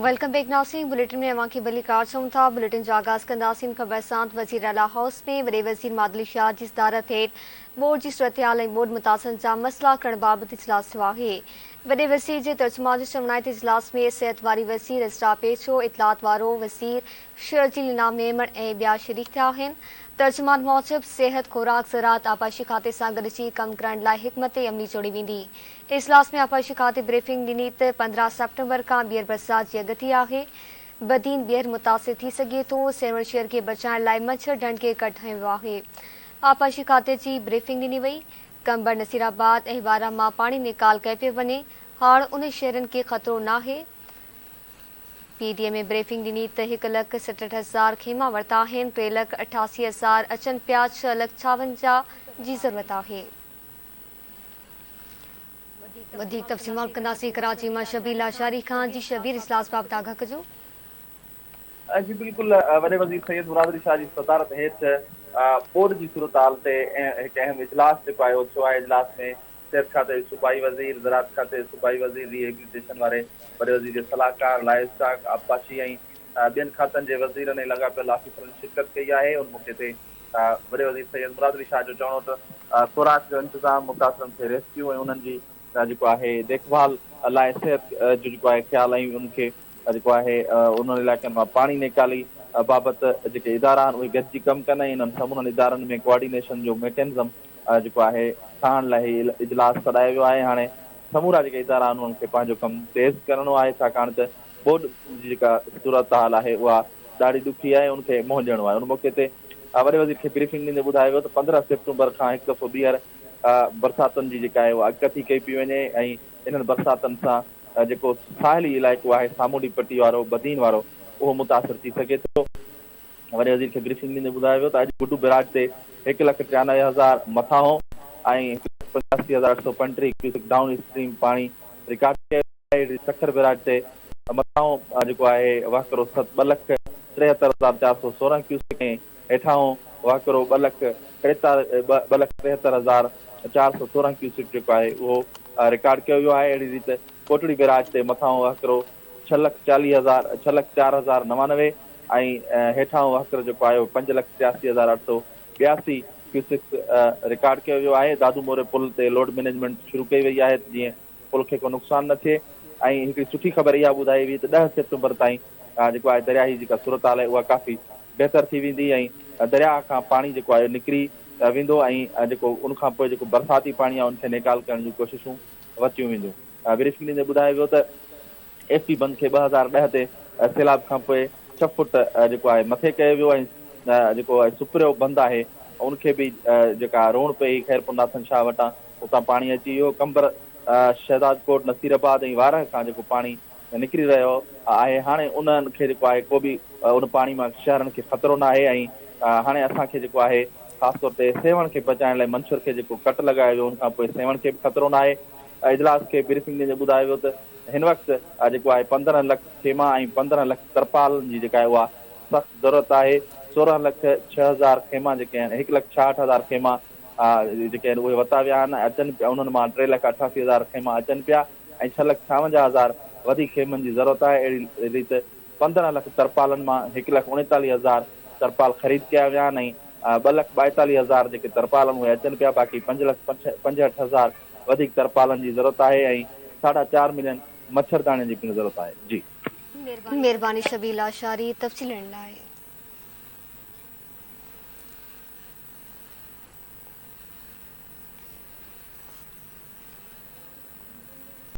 Welcome back ناظرين bulletin ۾ اوهان کي ڀليڪار چئون ٿا. بليٽن جو آغاز ڪنداسين خبر سان ته وزير اعليٰ هائوس ۾ وڏي وزير مراد علي شاهه جي صدارت هيٺ ٻوڏ جي صورتحال ۽ ٻوڏ متاثرن جا مسئلا ڪرڻ بابت اجلاس ٿيو آهي. وڏي وزير جي ترجمان جو چوڻ آهي ته اجلاس ۾ صحت واري وزير عذرا پيچوهو، اطلاعات وارو وزير شرجيل انعام ميمڻ ۽ ٻيا شريڪ ٿيا آهن. ترجمان موجب صحت، خوراڪ، زراعت، آبپاشي کاتي سان گڏجي ڪم ڪرڻ لاء حڪمت عملي جوڙي ويندي. اجلاس ۾ آبپاشي کاتي بريفنگ ڏني ته 15 سيپٽمبر کان ٻيهر برسات جي اڳڪٿي آهي، بدين ٻيهر متاثر ٿي سگهي ٿو، سيوهڻ شهر کي بچائڻ لاء منڇر ڍنڍ کي ڪٽ هنيو ويو آهي، آبپاشي کاتي جي بريفنگ ڏني وئي، قمبر، نصيرآباد ۽ وارهه مان پاڻي نيڪال ڪيو پيو وڃي، هاڻ انهن شهرن کي خطرو ناهي، P D M A briefing ڏني ته هڪ لک 67 هزار خيما ورتا آهن، 3 لک 88 هزار اچن پيا، 6 لک 56 جي ضرورت آهي. وڌيڪ تفصيل معلوم ڪنداسين ڪراچي مان شبير لاشاري کان جي شبير اجلاس بابت آگاهه ڪجو. جي بلڪل وڏي وزير سيد مراد علي شاهه جي صدارت هيٺ ٻوڏ جي صورتحال تي هڪ اهم اجلاس جيڪو آهي اهو ٿيو آهي اجلاس ۾ صحت کاتي جي صوبائي وزير، زراعت کاتي جي صوبائي وزير، ري هيبليٽيشن واري وڏي وزير جي صلاحڪار، لائيو اسٽاڪ، آبپاشي ۽ ٻين کاتن جي وزيرن ۽ لاڳاپيل آفيسرن شرڪت ڪئي آهي ان موقعي تي وڏي وزير سيد مراد علي شاهه جو چوڻ هو ته خوراڪ جو انتظام، متاثرن کي ريسڪيو ۽ انهن جي جيڪو آهي ديک ڀال لاء صحت جو جيڪو آهي خيال ۽ انهن کي جيڪو آهي انهن علائقن مان پاڻي نيڪالي بابت جيڪي ادارا آهن اهي گڏجي ڪم ڪن ۽ انهن سمورن ادارن ۾ ڪوآرڊينيشن جو ميڪنزم جيڪو آهي ٺاهڻ لاء هي اجلاس سڏايو ويو آهي هاڻي سمورا جيڪي ادارا آهن انهن کي پنهنجو ڪم تيز ڪرڻو آهي ڇاڪاڻ ته ٻوڏ جي جيڪا صورتحال آهي اها ڏاڍي ڏکي آهي ان کي منهن ڏيڻو آهي ان موقعي تي وڏي وزير کي بريفنگ ڏيندي ٻڌايو ويو ته 15 سيپٽمبر کان هڪ دفعو ٻيهر برساتن جي جيڪا آهي اها اڳڪٿي ڪئي پئي وڃي ۽ انهن برساتن سان جيڪو ساحلي علائقو آهي سامونڊي پٽي وارو بدين وارو اهو متاثر ٿي سگهي ٿو. وڏي وزير کي بريفنگ ڏيندي ٻڌايو ويو ته اڄ گڊو بئراج تي 1,93,000 مٿانهون ۽ 1,85,835 ڪيوسڪ ڊائون اسٽريم پاڻي رڪارڊ ڪيو ويو آهي. سکر بئراج تي مٿانهون جيڪو آهي وهڪرو 2,73,416 ڪيوسڪ ۽ هيٺانهون وهڪرو 2,73,416 ڪيوسڪ جيڪو آهي اهو رڪارڊ ڪيو ويو آهي. اهڙي ريت ڪوٽڙي بئراج تي مٿانهون وهڪرو 6,40,000، 6,04,099 ۽ هيٺانهون وهڪرو جيڪو آهي اهو 5,83,882 ڪيوسڪس رڪارڊ ڪيو ويو آهي. دادو موري پل تي لوڊ مئنيجمينٽ شروع ڪئي وئي آهي ته جيئن پل کي ڪو نقصان نه ٿئي ۽ هڪڙي سٺي خبر اها ٻڌائي وئي ته 10 سيپٽمبر تائين جيڪو آهي درياهي جيڪا صورتحال آهي اها ڪافي بهتر ٿي ويندي ۽ درياهه کان پاڻي جيڪو آهي نڪري ويندو ۽ جيڪو ان کان پوء جيڪو برساتي پاڻي آهي ان کي نيڪال ڪرڻ جون ڪوششون ورتيون وينديون. بريفنگ ڏيندي ٻڌايو ويو ته ايف پي بند کي 2010 تي سيلاب کانپوء 6 فوٽ جيڪو آهي مٿي ڪيو ويو ۽ جيڪو سپريو بند آهي ان کي به جيڪا روڻ پئي خيرپور ناٿن شاهه وٽان اتان پاڻي اچي ويو قمبر شهدادڪوٽ نصير آباد ۽ وارهه کان جيڪو پاڻي نڪري رهيو آهي هاڻي انهن کي جيڪو آهي ڪو به ان پاڻي مان شهرن کي خطرو ناهي ۽ هاڻي اسان کي جيڪو آهي خاص طور تي سيوهڻ کي بچائڻ لاء منڇر کي جيڪو ڪٽ لڳايو ويو ان کان پوء سيوهڻ کي به خطرو ناهي. اجلاس کي بريفنگ ڏيندي ٻڌايو ويو ته هن وقت جيڪو آهي 15 لک خيما ۽ 15 لک ترپالن جي جيڪا آهي اها سخت ضرورت آهي، 16 لک 6 هزار خيما جيڪي آهن 1 لک 66 هزار خيما جيڪي آهن اهي ورتا ويا آهن ۽ اچن پيا انهن مان 3 لک 88 هزار خيما اچن پيا ۽ 6 لک 56 هزار وڌيڪ خيمن جي ضرورت آهي اهڙي ريت 15 لک ترپالن مان 1 لک 39 هزار ترپال خريد ڪيا ويا آهن ۽ 2 لک 42 هزار جيڪي ترپال آهن اهي اچن پيا باقي 5 لک 65 هزار وڌيڪ ترپالن جي ضرورت آهي ۽ ساڍا چار ملين مڇرداڻين جي پڻ ضرورت آهي. جي. مهرباني شبير لاشاري تفصيل ڏيڻ لاء.